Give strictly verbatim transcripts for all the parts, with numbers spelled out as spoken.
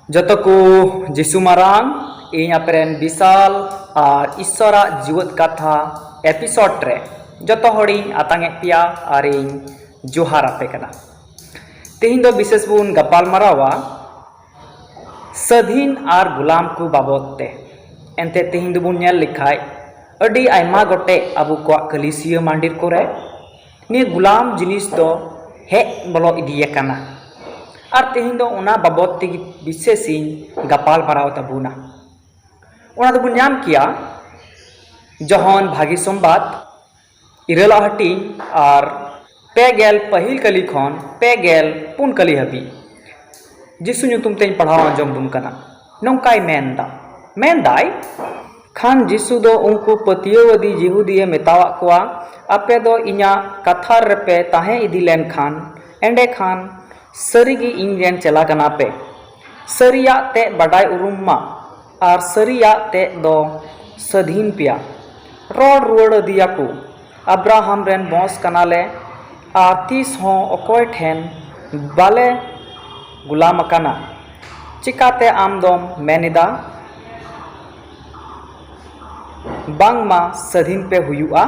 ᱡᱚᱛᱚ ᱠᱚ ᱡᱤᱥᱩ ᱢᱟᱨᱟᱝ, ᱤᱧ ᱟᱯᱮᱨᱮᱱ ᱵᱤᱥᱟᱞ ᱟᱨ ᱤᱥᱥᱚᱨᱟᱜ ᱡᱤᱣᱮᱫ ᱠᱟᱛᱷᱟ ᱮᱯᱤᱥᱳᱰ ᱨᱮ ᱡᱚᱛᱚ ᱦᱚᱲᱤᱧ ᱟᱛᱟᱝ ᱮᱫ ᱯᱮᱭᱟ ᱟᱨᱤᱧ ᱡᱚᱦᱟᱨ ᱟᱯᱮ ᱠᱟᱱᱟ᱾ ᱛᱮᱦᱮᱧ ᱫᱚ ᱵᱤᱥᱮᱥ ᱵᱚᱱ ᱜᱟᱯᱟᱞ ᱢᱟᱨᱟᱣᱟ ᱥᱟᱹᱫᱷᱤᱱ ᱟᱨ ᱜᱩᱞᱟᱢ ᱠᱚ ᱵᱟᱵᱚᱫ ᱛᱮ᱾ ᱮᱱᱛᱮ ᱛᱮᱦᱮᱧ ᱫᱚᱵᱚᱱ ᱧᱮᱞ ᱞᱮᱠᱷᱟᱡ ᱟᱹᱰᱤ ᱟᱭᱢᱟ ᱜᱚᱴᱮᱡ ᱟᱵᱚ ᱠᱚᱣᱟᱜ ᱠᱟᱹᱞᱤᱥᱤᱭᱟᱹ ᱢᱟᱱᱰᱤᱨ ᱠᱚᱨᱮ ᱱᱤᱭᱟᱹ ᱜᱩᱞᱟᱢ ᱡᱤᱱᱤᱥ ᱫᱚ ᱦᱮᱡ ᱵᱚᱞᱚ ᱤᱫᱤ ᱟᱠᱟᱱᱟ᱾ ᱟᱨ ᱛᱮᱦᱮᱧ ᱫᱚ ᱚᱱᱟ ᱵᱟᱵᱚᱫ ᱛᱮᱜᱮ ᱵᱤᱥᱮᱥ ᱤᱧ ᱜᱟᱯᱟᱞ ᱢᱟᱨᱟᱣ ᱛᱟᱵᱚᱱᱟ᱾ ᱚᱱᱟ ᱫᱚᱵᱚᱱ ᱧᱟᱢ ᱠᱮᱭᱟ ᱡᱚᱦᱚᱱ ᱵᱷᱟᱹᱜᱤ ᱥᱚᱢᱵᱟᱫ ᱤᱨᱟᱹᱞᱟᱜ ᱦᱟᱹᱴᱤᱧ ᱟᱨ ᱯᱮ ᱜᱮᱞ ᱯᱟᱹᱦᱤᱞ ᱠᱟᱹᱞᱤ ᱠᱷᱚᱱ ᱯᱮ ᱜᱮᱞ ᱯᱩᱱ ᱠᱟᱹᱞᱤ ᱦᱟᱹᱵᱤᱡ᱾ ᱡᱤᱥᱩ ᱧᱩᱛᱩᱢ ᱛᱮᱧ ᱯᱟᱲᱦᱟᱣ ᱟᱸᱡᱚᱢ ᱵᱚᱱ ᱠᱟᱱᱟ᱾ ᱱᱚᱝᱠᱟᱭ ᱢᱮᱱᱫᱟ, ᱢᱮᱱᱫᱟᱭ, ᱠᱷᱟᱱ ᱡᱤᱥᱩ ᱫᱚ ᱩᱱᱠᱩ ᱯᱟᱹᱛᱭᱟᱹᱣ ᱟᱹᱫᱤ ᱡᱤᱦᱩᱫᱤᱭᱮ ᱢᱮᱛᱟᱣᱟᱫ ᱠᱚᱣᱟ, ᱟᱯᱮ ᱫᱚ ᱤᱧᱟᱜ ᱠᱟᱛᱷᱟ ᱨᱮᱯᱮ ᱛᱟᱦᱮᱸ ᱤᱫᱤ ᱞᱮᱱᱠᱷᱟᱱ, ᱮᱸᱰᱮᱠᱷᱟᱱ ᱥᱟᱹᱨᱤᱜᱮ ᱤᱧ ᱨᱮᱱ ᱪᱮᱞᱟ ᱠᱟᱱᱟ ᱯᱮ᱾ ᱥᱟᱹᱨᱤᱭᱟᱜ ᱛᱮᱫ ᱵᱟᱰᱟᱭ ᱩᱨᱩᱢ ᱢᱟ, ᱟᱨ ᱥᱟᱹᱨᱤᱭᱟᱜ ᱛᱮᱫ ᱫᱚ ᱥᱟᱹᱫᱷᱤᱱ ᱯᱮᱭᱟ᱾ ᱨᱚᱲ ᱨᱩᱣᱟᱹᱲ ᱟᱹᱫᱤᱭᱟᱠᱚ, ᱟᱵᱨᱟᱦᱟᱢ ᱨᱮᱱ ᱵᱚᱸᱥ ᱠᱟᱱᱟᱞᱮ, ᱟᱨ ᱛᱤᱥ ᱦᱚᱸ ᱚᱠᱚᱭ ᱴᱷᱮᱱ ᱵᱟᱞᱮ ᱜᱩᱞᱟᱢ ᱟᱠᱟᱱᱟ᱾ ᱪᱤᱠᱟᱛᱮ ᱟᱢ ᱫᱚᱢ ᱢᱮᱱ ᱮᱫᱟ ᱵᱟᱝᱢᱟ ᱥᱟᱹᱫᱷᱤᱱ ᱯᱮ ᱦᱩᱭᱩᱜᱼᱟ?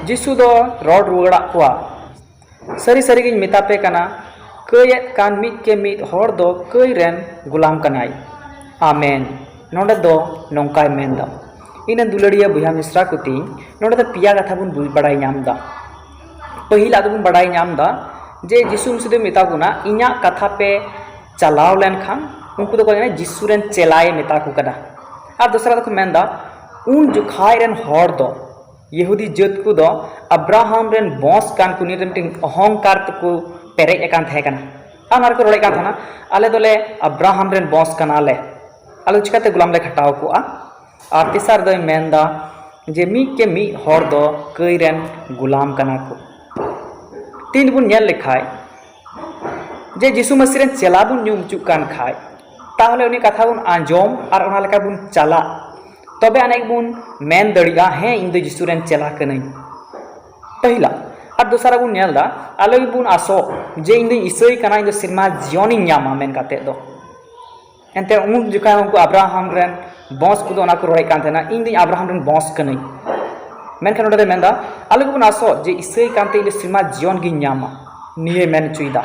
ᱡᱤᱥᱩ ᱫᱚ ᱨᱚᱲ ᱨᱩᱣᱟᱹᱲᱟᱫ ᱠᱚᱣᱟ, ᱥᱟᱹᱨᱤ ᱥᱟᱹᱨᱤ ᱜᱤᱧ ᱢᱮᱛᱟ ᱯᱮ ᱠᱟᱱᱟ, ᱠᱟᱹᱭᱮᱫ ᱠᱟᱱ ᱢᱤᱫ ᱠᱮ ᱢᱤᱫ ᱦᱚᱲ ᱫᱚ ᱠᱟᱹᱭ ᱨᱮᱱ ᱜᱩᱞᱟᱢ ᱠᱟᱱᱟᱭ᱾ ᱟᱢᱮᱱ᱾ ᱱᱚᱰᱮ ᱫᱚ ᱱᱚᱝᱠᱟᱭ ᱢᱮᱱᱫᱟ᱾ ᱤᱧ ᱨᱮᱱ ᱫᱩᱞᱟᱹᱲᱤᱭᱟᱹ ᱵᱚᱭᱦᱟ ᱢᱤᱥᱨᱟ ᱠᱚ ᱛᱤᱧ, ᱱᱚᱰᱮ ᱫᱚ ᱯᱮᱭᱟ ᱠᱟᱛᱷᱟ ᱵᱚᱱ ᱵᱩᱡᱽ ᱵᱟᱲᱟᱭ ᱧᱟᱢ ᱮᱫᱟ᱾ ᱯᱟᱹᱦᱤᱞᱟᱜ ᱫᱚᱵᱚᱱ ᱵᱟᱲᱟᱭ ᱧᱟᱢ ᱮᱫᱟ ᱡᱮ ᱡᱤᱥᱩ ᱢᱤᱥᱤ ᱫᱚᱭ ᱢᱮᱛᱟ ᱵᱚᱱᱟ, ᱤᱧᱟᱜ ᱠᱟᱛᱷᱟ ᱯᱮ ᱪᱟᱞᱟᱣ ᱞᱮᱱᱠᱷᱟᱱ, ᱩᱱᱠᱩ ᱫᱚᱠᱚ ᱢᱮᱱᱟ ᱡᱤᱥᱩ ᱨᱮᱱ ᱪᱮᱞᱟᱭ ᱢᱮᱛᱟ ᱠᱚ ᱠᱟᱱᱟ᱾ ᱟᱨ ᱫᱚᱥᱨᱟ ᱫᱚᱠᱚ ᱢᱮᱱᱫᱟ, ᱩᱱ ᱡᱚᱠᱷᱟᱡ ᱨᱮᱱ ᱦᱚᱲ ᱫᱚ ᱭᱮᱦᱩᱫᱤ ᱡᱟᱹᱛ ᱠᱚᱫᱚ ᱟᱵᱨᱟᱦᱟᱢ ᱨᱮᱱ ᱵᱚᱸᱥ ᱠᱟᱱ ᱠᱚ, ᱱᱤᱭᱟᱹ ᱨᱮ ᱢᱤᱫᱴᱮᱱ ᱚᱦᱚᱝᱠᱟᱨ ᱛᱮᱠᱚ ᱯᱮᱨᱮᱡ ᱟᱠᱟᱱ ᱛᱟᱦᱮᱸ ᱠᱟᱱᱟ᱾ ᱟᱨ ᱚᱱᱟ ᱨᱮᱠᱚ ᱨᱚᱲᱮᱫ ᱠᱟᱱ ᱛᱟᱦᱮᱱᱟ, ᱟᱞᱮ ᱫᱚᱞᱮ ᱟᱵᱨᱟᱦᱟᱢ ᱨᱮᱱ ᱵᱚᱸᱥ ᱠᱟᱱᱟᱞᱮ, ᱟᱞᱮ ᱫᱚ ᱪᱤᱠᱟᱛᱮ ᱜᱩᱞᱟᱢ ᱞᱮ ᱠᱷᱟᱴᱟᱣ ᱠᱚᱜᱼᱟ? ᱟᱨ ᱛᱮᱥᱟᱨ ᱫᱚᱭ ᱢᱮᱱᱫᱟ ᱡᱮ ᱢᱤᱫ ᱠᱮ ᱢᱤᱫ ᱦᱚᱲ ᱫᱚ ᱠᱟᱹᱭ ᱨᱮᱱ ᱜᱩᱞᱟᱢ ᱠᱟᱱᱟ ᱠᱚ᱾ ᱛᱮᱦᱮᱧ ᱵᱚᱱ ᱧᱮᱞ ᱞᱮᱠᱷᱟᱡ ᱡᱮ ᱡᱤᱥᱩ ᱢᱟᱹᱥᱤ ᱨᱮᱱ ᱪᱮᱞᱟ ᱵᱚᱱ ᱧᱩᱢ ᱦᱚᱪᱚᱜ ᱠᱟᱱ ᱠᱷᱟᱡ, ᱛᱟᱦᱚᱞᱮ ᱩᱱᱤ ᱠᱟᱛᱷᱟ ᱵᱚᱱ ᱟᱸᱡᱚᱢ ᱟᱨ ᱚᱱᱟ ᱞᱮᱠᱟ ᱵᱚᱱ ᱪᱟᱞᱟᱜ, ᱛᱚᱵᱮ ᱟᱹᱱᱤᱡ ᱵᱚᱱ ᱢᱮᱱ ᱫᱟᱲᱮᱭᱟᱜᱼᱟ, ᱦᱮᱸ, ᱤᱧ ᱫᱚ ᱡᱤᱥᱩ ᱨᱮᱱ ᱪᱮᱞᱟ ᱠᱟᱹᱱᱟᱹᱧ᱾ ᱯᱟᱹᱦᱤᱞᱟ᱾ ᱟᱨ ᱫᱚᱥᱟᱨᱟᱜ ᱵᱚᱱ ᱧᱮᱞ ᱮᱫᱟ, ᱟᱞᱚ ᱜᱮᱵᱚᱱ ᱟᱥᱚᱜ ᱡᱮ ᱤᱧ ᱫᱚᱧ ᱤᱥᱟᱹᱭ ᱠᱟᱱᱟ, ᱤᱧ ᱫᱚ ᱥᱮᱨᱢᱟ ᱡᱤᱭᱚᱱᱤᱧ ᱧᱟᱢᱟ ᱢᱮᱱ ᱠᱟᱛᱮᱫ ᱫᱚ᱾ ᱮᱱᱛᱮ ᱩᱱ ᱡᱚᱠᱷᱟᱡ ᱩᱱᱠᱩ ᱟᱵᱨᱟᱦᱟᱢ ᱨᱮᱱ ᱵᱚᱝᱥ ᱠᱚᱫᱚ ᱚᱱᱟ ᱠᱚ ᱨᱚᱲᱮᱫ ᱠᱟᱱ ᱛᱟᱦᱮᱱᱟ, "ᱤᱧ ᱫᱚᱧ ᱟᱵᱨᱟᱦᱟᱢ ᱨᱮᱱ ᱵᱚᱝᱥ ᱠᱟᱹᱱᱟᱹᱧ᱾" ᱢᱮᱱᱠᱷᱟᱱ ᱱᱚᱰᱮ ᱫᱚᱭ ᱢᱮᱱᱫᱟ, "ᱟᱞᱚ ᱜᱮᱵᱚᱱ ᱟᱥᱚᱜ ᱡᱮ ᱤᱥᱟᱹᱭ ᱠᱟᱱᱛᱮ ᱤᱧ ᱫᱚ ᱥᱮᱨᱢᱟ ᱡᱤᱭᱚᱱ ᱜᱤᱧ ᱧᱟᱢᱟ", ᱱᱤᱭᱟᱹᱭ ᱢᱮᱱ ᱦᱚᱪᱚᱭᱮᱫᱟ᱾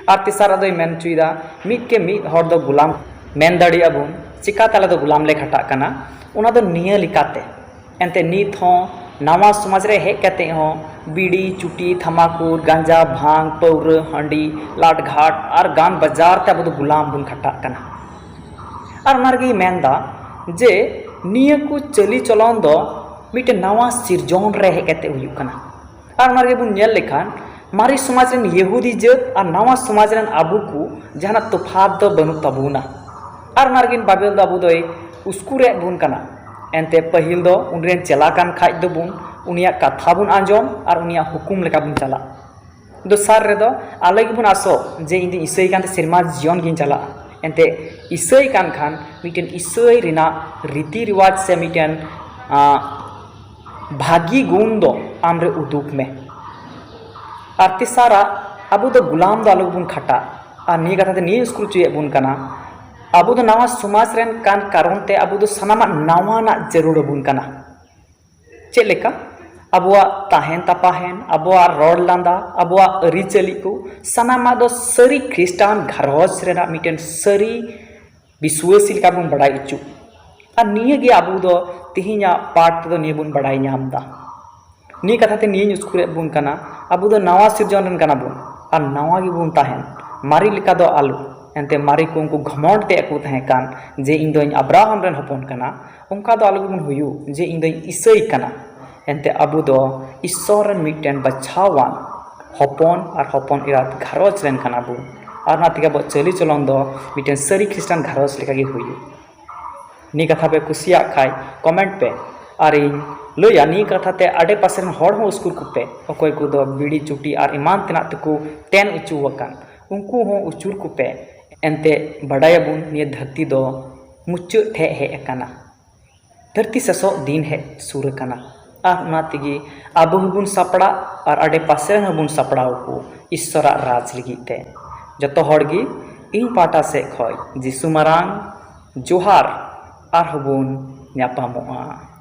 ᱟᱨ ᱛᱮᱥᱟᱨᱟᱜ ᱫᱚᱭ ᱢᱮᱱ ᱦᱚᱪᱚᱭᱮᱫᱟ, ᱢᱤᱫ ᱠᱮ ᱢᱤᱫ ᱦᱚᱲ ᱫᱚ ᱜᱩᱞᱟᱢ ᱢᱮᱱ ᱫᱟᱲᱮᱭᱟᱜᱼᱟ ᱵᱚᱱ᱾ ᱪᱤᱠᱟᱛᱮ ᱟᱞᱮ ᱫᱚ ᱜᱩᱞᱟᱢ ᱞᱮ ᱠᱷᱟᱴᱟᱜ ᱠᱟᱱᱟ? ᱚᱱᱟ ᱫᱚ ᱱᱤᱭᱟᱹ ᱞᱮᱠᱟᱛᱮ, ᱮᱱᱛᱮ ᱱᱤᱛ ᱦᱚᱸ ᱱᱟᱣᱟ ᱥᱚᱢᱟᱡᱽ ᱨᱮ ᱦᱮᱡ ᱠᱟᱛᱮ ᱦᱚᱸ ᱵᱤᱲᱤ, ᱪᱩᱴᱤ, ᱛᱷᱟᱢᱟᱠᱩᱨ, ᱜᱟᱸᱡᱟ, ᱵᱷᱟᱝ, ᱯᱟᱹᱣᱨᱟᱹ, ᱦᱟᱺᱰᱤ, ᱞᱟᱴᱜᱷᱟᱴ ᱟᱨ ᱜᱟᱱ ᱵᱟᱡᱟᱨ ᱛᱮ ᱟᱵᱚ ᱫᱚ ᱜᱩᱞᱟᱢ ᱵᱚᱱ ᱠᱷᱟᱴᱟᱜ ᱠᱟᱱᱟ᱾ ᱟᱨ ᱚᱱᱟ ᱨᱮᱜᱮᱭ ᱢᱮᱱᱫᱟ ᱡᱮ ᱱᱤᱭᱟᱹ ᱠᱚ ᱪᱟᱹᱞᱤ ᱪᱚᱞᱚᱱ ᱫᱚ ᱢᱤᱫᱴᱮᱱ ᱱᱟᱣᱟ ᱥᱤᱨᱡᱚᱱ ᱨᱮ ᱦᱮᱡ ᱠᱟᱛᱮ ᱦᱩᱭᱩᱜ ᱠᱟᱱᱟ᱾ ᱟᱨ ᱚᱱᱟ ᱨᱮᱜᱮ ᱵᱚᱱ ᱧᱮᱞ ᱞᱮᱠᱷᱟᱱ, ᱢᱟᱨᱮ ᱥᱚᱢᱟᱡᱽ ᱨᱮᱱ ᱭᱮᱦᱩᱫᱤ ᱡᱟᱹᱛ ᱟᱨ ᱱᱟᱣᱟ ᱥᱚᱢᱟᱡᱽ ᱨᱮᱱ ᱟᱵᱚ ᱠᱚ ᱡᱟᱦᱟᱱᱟᱜ ᱛᱚᱯᱷᱟᱛ ᱫᱚ ᱵᱟᱹᱱᱩᱜ ᱛᱟᱵᱚᱱᱟ᱾ ᱟᱨ ᱚᱱᱟ ᱨᱮᱜᱮ ᱵᱟᱭᱵᱮᱞ ᱫᱚ ᱟᱵᱚ ᱫᱚᱭ ᱩᱥᱠᱩᱨᱮᱫ ᱵᱚᱱ ᱠᱟᱱᱟ᱾ ᱮᱱᱛᱮ ᱯᱟᱹᱦᱤᱞ ᱫᱚ ᱩᱱᱤ ᱨᱮᱱ ᱪᱮᱞᱟ ᱠᱟᱱ ᱠᱷᱟᱡ ᱫᱚᱵᱚᱱ ᱩᱱᱤᱭᱟᱜ ᱠᱟᱛᱷᱟ ᱵᱚᱱ ᱟᱸᱡᱚᱢ ᱟᱨ ᱩᱱᱤᱭᱟᱜ ᱦᱩᱠᱩᱢ ᱞᱮᱠᱟ ᱵᱚᱱ ᱪᱟᱞᱟᱜ᱾ ᱫᱚᱥᱟᱨ ᱨᱮᱫᱚ ᱟᱞᱮ ᱜᱮᱵᱚᱱ ᱟᱥᱚᱜ ᱡᱮ ᱤᱧ ᱫᱚᱧ ᱤᱥᱟᱹᱭ ᱠᱟᱱᱛᱮ ᱥᱮᱨᱢᱟ ᱡᱤᱭᱚᱱ ᱜᱤᱧ ᱪᱟᱞᱟᱜᱼᱟ᱾ ᱮᱱᱛᱮ ᱤᱥᱟᱹᱭ ᱠᱟᱱ ᱠᱷᱟᱱ ᱢᱤᱫᱴᱮᱱ ᱤᱥᱟᱹᱭ ᱨᱮᱱᱟᱜ ᱨᱤᱛᱤ ᱨᱮᱣᱟᱡᱽ ᱥᱮ ᱢᱤᱫᱴᱮᱱ, ᱟᱸ, ᱵᱷᱟᱹᱜᱤ ᱜᱩᱱ ᱫᱚ ᱟᱢᱨᱮ ᱩᱫᱩᱜᱽ ᱢᱮ᱾ ᱟᱨ ᱛᱮᱥᱟᱨᱟᱜ, ᱟᱵᱚ ᱫᱚ ᱜᱩᱞᱟᱢ ᱫᱚ ᱟᱞᱚ ᱜᱮᱵᱚᱱ ᱠᱷᱟᱴᱟᱜ᱾ ᱟᱨ ᱱᱤᱭᱟᱹ ᱠᱟᱛᱷᱟ ᱛᱮ ᱱᱤᱭᱟᱹ ᱩᱥᱠᱩᱨ ᱦᱚᱪᱚᱭᱮᱫ ᱵᱚᱱ ᱠᱟᱱᱟ, ᱟᱵᱚ ᱫᱚ ᱱᱟᱣᱟ ᱥᱚᱢᱟᱡᱽ ᱨᱮᱱ ᱠᱟᱱ ᱠᱟᱨᱚᱱ ᱛᱮ ᱟᱵᱚ ᱫᱚ ᱥᱟᱱᱟᱢᱟᱜ ᱱᱟᱣᱟᱱᱟᱜ ᱡᱟᱹᱨᱩᱲ ᱟᱵᱚᱱ ᱠᱟᱱᱟ᱾ ᱪᱮᱫ ᱞᱮᱠᱟ? ᱟᱵᱚᱣᱟᱜ ᱛᱟᱦᱮᱱ ᱛᱟᱯᱟᱦᱮᱱ, ᱟᱵᱚᱣᱟᱜ ᱨᱚᱲ ᱞᱟᱸᱫᱟ, ᱟᱵᱚᱣᱟᱜ ᱟᱹᱨᱤᱪᱟᱹᱞᱤ ᱠᱚ ᱥᱟᱱᱟᱢᱟᱜ ᱫᱚ ᱥᱟᱹᱨᱤ ᱠᱷᱨᱤᱥᱴᱟᱱ ᱜᱷᱟᱨᱚᱸᱡᱽ ᱨᱮᱱᱟᱜ ᱢᱤᱫᱴᱮᱱ ᱥᱟᱹᱨᱤ ᱵᱤᱥᱣᱟᱹᱥᱤ ᱞᱮᱠᱟ ᱵᱚᱱ ᱵᱟᱲᱟᱭ ᱦᱚᱪᱚ᱾ ᱟᱨ ᱱᱤᱭᱟᱹ ᱜᱮ ᱟᱵᱚ ᱫᱚ ᱛᱮᱦᱮᱧᱟᱜ ᱯᱟᱴ ᱛᱮᱫᱚ ᱱᱤᱭᱟᱹ ᱵᱚᱱ ᱵᱟᱲᱟᱭ ᱧᱟᱢ ᱮᱫᱟ᱾ ᱱᱤᱭᱟᱹ ᱠᱟᱛᱷᱟ ᱛᱮ ᱱᱤᱭᱟᱹᱧ ᱩᱥᱠᱩᱨᱮᱫ ᱵᱚᱱ ᱠᱟᱱᱟ, ᱟᱵᱚ ᱫᱚ ᱱᱟᱣᱟ ᱥᱤᱨᱡᱚᱱ ᱨᱮᱱ ᱠᱟᱱᱟ ᱵᱚᱱ ᱟᱨ ᱱᱟᱣᱟ ᱜᱮᱵᱚᱱ ᱛᱟᱦᱮᱱ᱾ ᱢᱟᱨᱮ ᱞᱮᱠᱟ ᱫᱚ ᱟᱞᱚ᱾ ᱮᱱᱛᱮ ᱢᱟᱨᱮ ᱠᱚ ᱩᱱᱠᱩ ᱜᱷᱚᱢᱚᱸᱰ ᱛᱮ ᱠᱚ ᱛᱟᱦᱮᱸ ᱠᱟᱱ ᱡᱮ ᱤᱧ ᱫᱚᱧ ᱟᱵᱨᱟᱦᱟᱢ ᱨᱮᱱ ᱦᱚᱯᱚᱱ ᱠᱟᱱᱟ, ᱚᱱᱠᱟ ᱫᱚ ᱟᱞᱚ ᱜᱮᱵᱚᱱ ᱦᱩᱭᱩᱜ ᱡᱮ ᱤᱧ ᱫᱚᱧ ᱤᱥᱟᱹᱭ ᱠᱟᱱᱟ᱾ ᱮᱱᱛᱮ ᱟᱵᱚ ᱫᱚ ᱤᱥᱥᱚᱨ ᱨᱮᱱ ᱢᱤᱫᱴᱮᱱ ᱵᱟᱪᱷᱟᱣᱟᱱ ᱦᱚᱯᱚᱱ ᱟᱨ ᱦᱚᱯᱚᱱ ᱮᱨᱟᱛ ᱜᱷᱟᱨᱚᱸᱡᱽ ᱨᱮᱱ ᱠᱟᱱᱟ ᱵᱚᱱ᱾ ᱟᱨ ᱚᱱᱟ ᱛᱮᱜᱮ ᱟᱵᱚᱣᱟᱜ ᱪᱟᱹᱞᱤ ᱪᱚᱞᱚᱱ ᱫᱚ ᱢᱤᱫᱴᱮᱱ ᱥᱟᱹᱨᱤ ᱠᱷᱨᱤᱥᱴᱟᱱ ᱜᱷᱟᱨᱚᱸᱡᱽ ᱞᱮᱠᱟᱜᱮ ᱦᱩᱭᱩᱜ᱾ ᱱᱤᱭᱟᱹ ᱠᱟᱛᱷᱟ ᱯᱮ ᱠᱩᱥᱤᱭᱟᱜ ᱠᱷᱟᱡ comment ᱯᱮ᱾ ᱟᱨᱤᱧ ᱞᱟᱹᱭᱟ, ᱱᱤᱭᱟᱹ ᱠᱟᱛᱷᱟ ᱛᱮ ᱟᱰᱮ ᱯᱟᱥᱮ ᱨᱮᱱ ᱦᱚᱲ ᱦᱚᱸ ᱩᱥᱠᱩᱨ ᱠᱚᱯᱮ, ᱚᱠᱚᱭ ᱠᱚᱫᱚ ᱵᱤᱲᱤ ᱪᱩᱴᱤ ᱟᱨ ᱮᱢᱟᱱ ᱛᱮᱱᱟᱜ ᱛᱮᱠᱚ ᱛᱮᱱ ᱚᱪᱚ ᱟᱠᱟᱱ, ᱩᱱᱠᱩ ᱦᱚᱸ ᱩᱪᱩᱨ ᱠᱚᱯᱮ᱾ ᱮᱱᱛᱮ ᱵᱟᱰᱟᱭᱟᱵᱚᱱ ᱱᱤᱭᱟᱹ ᱫᱷᱟᱹᱨᱛᱤ ᱫᱚ ᱢᱩᱪᱟᱹᱫ ᱴᱷᱮᱡ ᱦᱮᱡ ᱟᱠᱟᱱᱟ᱾ ᱫᱷᱟᱹᱨᱛᱤ ᱥᱮᱥᱚᱜ ᱫᱤᱱ ᱦᱮᱡ ᱥᱩᱨ ᱟᱠᱟᱱᱟ᱾ ᱟᱨ ᱚᱱᱟ ᱛᱮᱜᱮ ᱟᱵᱚ ᱦᱚᱸᱵᱚᱱ ᱥᱟᱯᱲᱟᱜ ᱟᱨ ᱟᱰᱮ ᱯᱟᱥᱮ ᱨᱮᱱ ᱦᱚᱸᱵᱚᱱ ᱥᱟᱯᱲᱟᱣ ᱠᱚ ᱤᱥᱥᱚᱨᱟᱜ ᱨᱟᱡᱽ ᱞᱟᱹᱜᱤᱫ ᱛᱮ᱾ ᱡᱚᱛᱚ ᱦᱚᱲ ᱜᱮ ᱤᱧ ᱯᱟᱦᱴᱟ ᱥᱮᱫ ᱠᱷᱚᱱ ᱡᱤᱥᱩ ᱢᱟᱨᱟᱝ ᱡᱚᱦᱟᱨ᱾ ᱟᱨᱦᱚᱸ ᱵᱚᱱ ᱧᱟᱯᱟᱢᱚᱜᱼᱟ᱾